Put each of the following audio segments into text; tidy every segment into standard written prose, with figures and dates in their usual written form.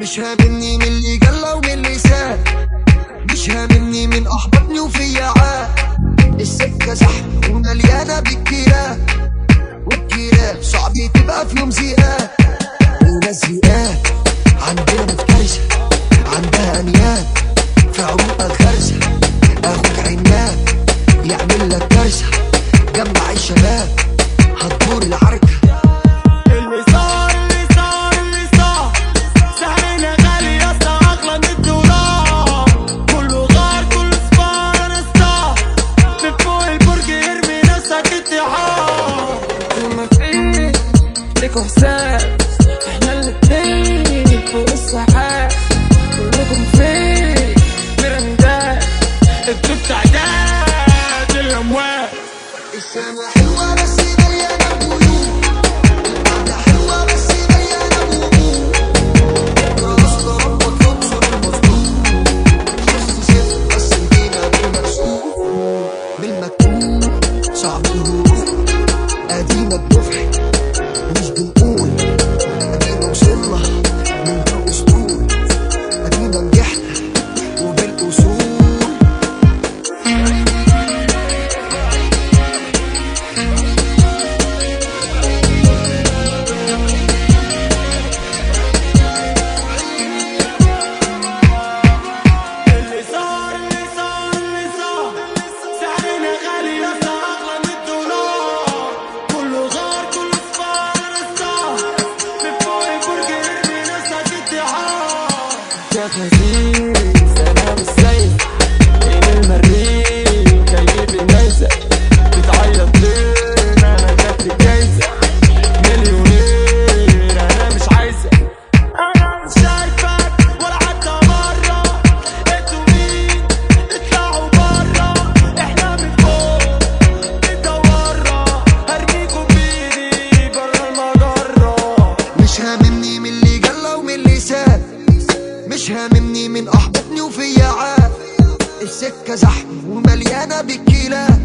مش هاممني من اللي جلى ومن اللي ساب، مش هاممني من احبطني وفيا عاب. السكة زحمة ومليانة بالكلاب، والكلاب صعب تبقى في يوم ذئاب. وناس ذئاب عندنا مفترسة، عندها انياب في عروقك غرزه. اخوك عناب يعمل لك كارثة، جمع الشباب هتدور العركه. اللي صار اللي صار اللي صار، سعرنا غالي يا اسطى اغلى من الدولار. كله غار كله صفار، انا ستار من فوق البرج ارمي نفسك انتحار. ما فيش ليكوا حساب، احنا الاتنين فوق السحاب. كلكم فين براندات، انتوا بتعداد الاموال. السما حلوة بس مليانة بيوت، القعدة حلوة بس مليانة هموم. رقصت ربك ينصر المظلوم، نص صفر بس جينا بالمكسوف. بالمكتوب صعب الهروب، ادينا بنفحت مش بنقول. ادينا وصلنا من غير اسطول، ادينا نجحنا وبالاصول. اللي صار اللي صار اللي صار، سعرنا غالي يا اسطى اغلى من الدولار. كله غار كله صفار، انا ستار من فوق البرج ارمي نفسك انتحار. يا خسيس انا مش سايس، من المريخ جايب النيزك. بتعيط ليه؟ انا جاتلي الجايزة مليونير، انا مش عايزك. انا مش شايفك ولا حتى مرة، انتوا مين؟ اطلعوا برا، احنا من فوق انت ورا، هرميكوا بايدي برا المجرة. مش هاممني من اللي جلى ومن اللي ساب، مش هاممني من احبطني وفيا عاب. السكة زحمة ومليانة بالكلاب،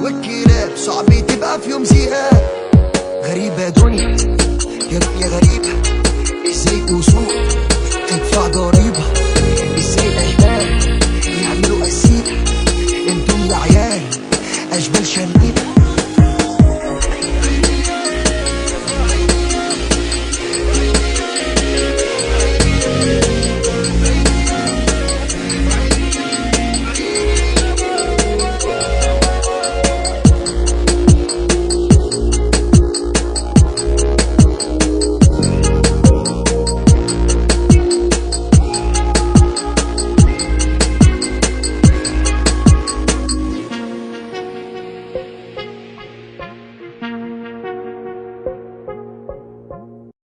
والكلاب صعب تبقى في يوم ذئاب. غريبة يا دنيا، يا دنيا غريبة، ازاي اصول تدفع ضريبة؟ ازاي اشبال يعملوا اسيرة؟ انتم يا عيال اشبال شنيبة.